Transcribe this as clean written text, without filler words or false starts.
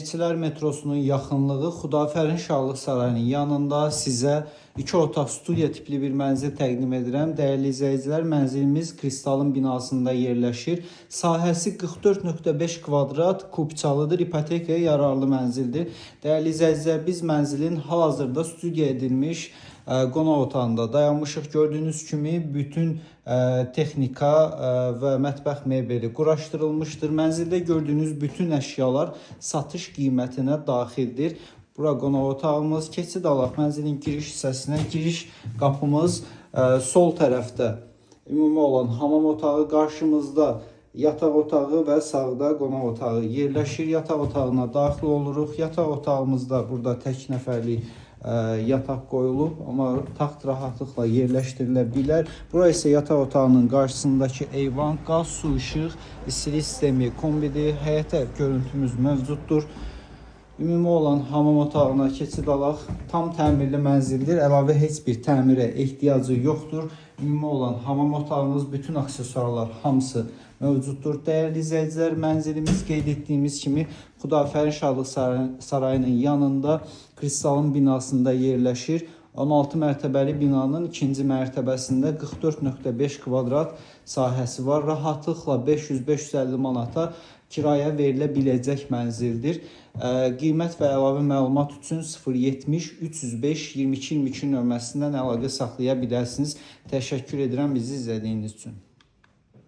Neftçilər metrosunun yaxınlığı Xudafərin Şahlıq Sarayının yanında sizə 2 otaq studiya tipli bir mənzil təqdim edirəm. Dəyərli izləyicilər, mənzilimiz Kristalın binasında yerləşir. Sahəsi 44.5 kvadrat kupçalıdır, ipotekaya yararlı mənzildir. Dəyərli izləyicilər, biz mənzilin hal-hazırda studiya edilmiş qonaq otağında dayanmışıq. Gördüyünüz kimi bütün texnika və mətbəx mebeli quraşdırılmışdır. Mənzildə gördüyünüz bütün əşyalar satış qiymətinə daxildir. Bura qonaq otağımız, keçid alaq mənzilin giriş hissəsinə. Giriş qapımız sol tərəfdə ümumi olan hamam otağı, qarşımızda yataq otağı və sağda qonaq otağı yerləşir. Yataq otağına daxil oluruq. Yataq otağımızda burada tək nəfərlik yataq qoyulub, amma taxt rahatlıqla yerləşdirilə bilər. Bura isə yataq otağının qarşısındakı eyvan, qaz, su, işıq, istilik sistemi, kombidir. Həyətə görüntümüz mövcuddur. Ümumi olan hamam otağına keçid alaq. Tam təmirli mənzildir. Əlavə heç bir təmirə ehtiyacı yoxdur. Ümumi olan hamam otağımız, bütün aksesuarlar hamısı mövcuddur. Dəyərli izləyicilər, mənzilimiz qeyd etdiyimiz kimi Xudafərin Şahlıq Sarayının yanında Kristalın binasında yerləşir. 16 mərtəbəli binanın ikinci mərtəbəsində 44.5 kvadrat sahəsi var. Rahatlıqla 500-550 manata kirayə verilə biləcək mənzildir. Qiymət və əlavə məlumat üçün 070 305 22 22 nömrəsindən əlaqə saxlaya bilərsiniz. Təşəkkür edirəm bizi izlədiyiniz üçün.